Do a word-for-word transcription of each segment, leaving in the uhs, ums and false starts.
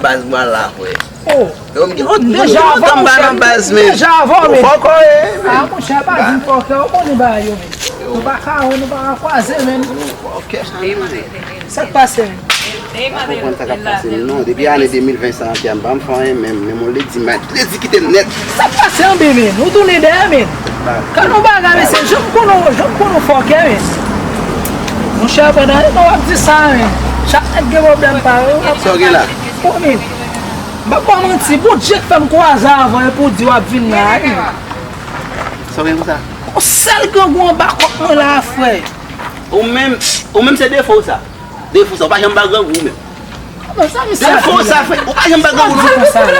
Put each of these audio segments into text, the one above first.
Baz mwen la, frè. Oh. Yo, m gen lòt moun, deja avan, monchè, m deja avan, men. Fòkè, men. Ah, monchè, pa di m fòkè, ou konnen bagay yo, men. Nou pa ka wè, nou pa ka kwaze, men. Fòkè. Sa k pase, men? Ou konprann sa k ap pase, non. Depi ane de mil ven sa, m pa m fè anyen, men, men m ledi, m ledi kite m nèt. Sa k pase anbe, men? Ou tounen dèyè, men. Gad yon bagay, mesye, jan m konnen w, jan m konnen w fòkè, men. Monchè, pandan yon tan w ap di sa, men. Chak nèg gen pwoblèm pa yo. Sa w gen la? Oh, men. M p ap ba w manti, Bondye k fè m kwaze avan epi w di w ap vin la, wi. Sa w gen konsa? Yon sèl grangou anba kòk mwen la, frè. Ou menm, ou menm se defo w sa. Defo w sa, ou pa janm ba grangou ou menm. Kòman sa, misye ap di la? Defo w sa, frè, ou pa janm ba grangou non. Kòman sa la?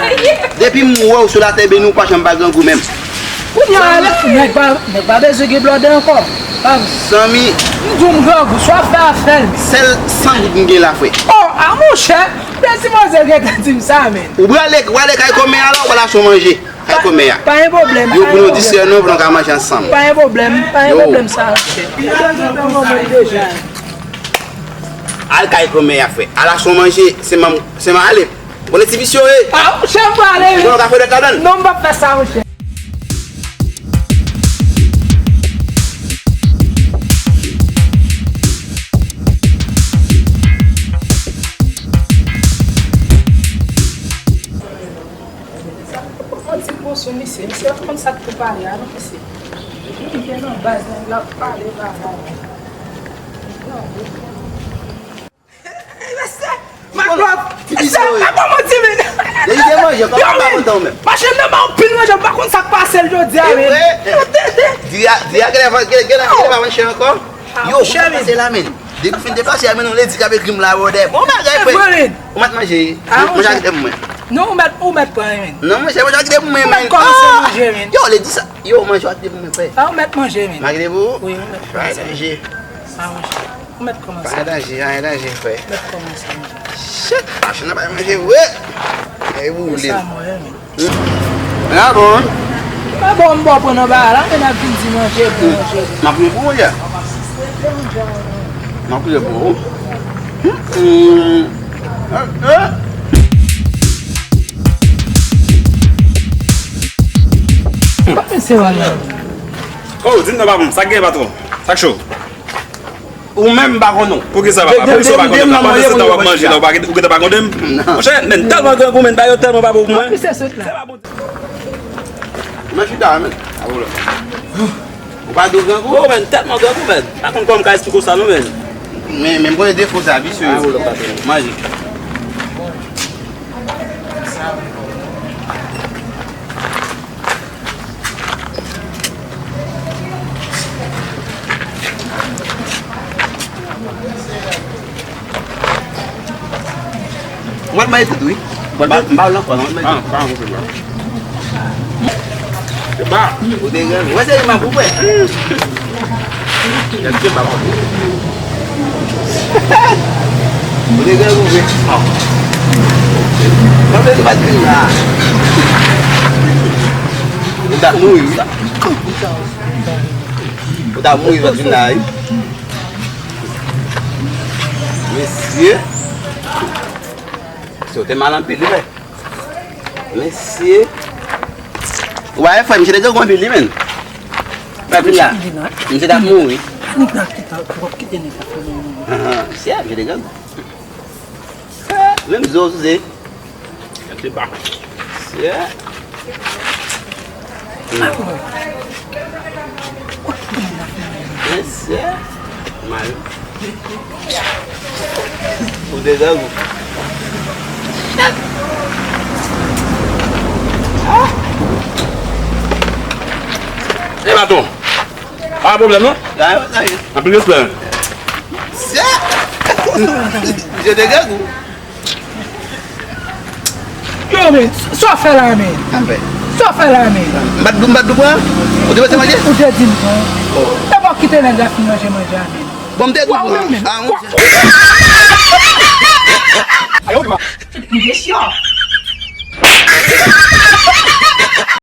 Depi m wè w sou latè beni, ou pa janm ba grangou menm. Kounye a la, nèg pa, nèg pa bezwen gen blòdè ankò. Pa vre. Zanmi. M di w m grangou, sa w ap fè a fè l. Sèl san goud m gen la, frè. Oh, a monchè, m te sipoze gentan di m sa, men. Ou prale, ou prale kay kòmè a la, ou prale achte yon manje. Kay kòmè a. Pa gen pwoblèm. Yo pou nou di sè nou, pou nou ka manje ansanm. Pa gen pwoblèm, pa gen pwoblèm sa, monchè. Al kay kòmè a, frè. Al achte yon manje, se manm, se manm, ale. Bon, ti visye, e. Ah, monchè, m prale, wi. Bon, nou ka fè dèt ladann. Non, m p ap fè sa, monchè. Yon ti bon sou misye, misye pa konn sa k pou pale a, non, mesye. Li te nan baz, nèg la ap pale bagay. Mesye, Maglòv, mesye, pa bon, bon, ti men. Depi te manje, kòman pa kontan ou menm? Machann nan ba w pil manje, m pa konn sa k pase l jodi a, men. Di a, di a, genlè, genlè, genlè pa vann chè ankò. Yo, ou pa pase la, men. Depi w fin te pase a, men, non, ledi k ap ekri m la, brother. Bon bagay, frè. Ou mèt manje. Manje a kite pou mwen. Non, ou mèt, ou mèt pran, men. Non, monchè, manje a kite pou mwen, men. Ou mèt kòmanse manje, men. Yo, ledi sa. Yo, manje a kite pou mwen, frè. Ah, ou mèt manje, men. Manje pou ou? Wi, ou mèt kòmanse manje. Ah, monchè. Ou mèt kòmanse. Pa gen danje, pa gen danje, frè. Ou mèt kòmanse manje. Shit, machin nan pa manje vre. E boule. Sa mwen, men. Hmm. Mwen a bon, wi. Pa bon, m ba w pran nan bagay la, men n ap vin di manje, bon manje. M ap priye pou ou, yè. M ap priye pou ou. Hmm, hmm. Eh, eh. Pa pase wè la. Oh, di m non, pa bon. Sa k gen, patwon? Sa k cho? Ou menm m pa konn ou. Poukisa papa? Poukisa w pa konnen m? Pandan se tan w ap manje la, ou pa, ou gentan pa konnen m? Non. Monchè, men tèlman grangou, men bagay yo tèlman pa bon pou mwen. Mwen chita la, men. Ou pa dou grangou? Oh, men tèlman grangou, men. Pa konn kòman m ka esplike w sa non, men. Men, men m konnen defo sa, visye. Manje. Ou mèt manje tout, wi. Bon, m ba w lankò, non, mèt manje. Ah, pa yon pwoblèm. Se pa. Ou te gen, wè se li m ap ouvè. Ou te gen ouvè. Mwen vle li pa t vin la. Ou ta mouri, wi. Ou ta mouri, pa t vin la, wi. Mesye. Mesye, ou te mal anpil, wi, frè. Mesye. Ou pa wè, frè, misye te grangou anpil, wi, menn. Frè, vin la. Misye t ap mouri. Nèg la kite, w ap kite nèg la fè nou. Ah, mesye, misye te grangou. Menm zo sou se. Mesye. Mesye. Mal. Ou deja gou. E baton. Pa gen pwoblèm non. Anpil respè. Mesye. Misye deja gou. Yo, men, sa w fè la, men? Sa w fè la, men? M pa t di w, m pa t di w pran? Ou te panse manje? Ou te di m pran. Oh. E pa w kite nèg la fin manje manje a, men. Bon, m te di w pran. Ah, monchè. Ayo, m. Mesye.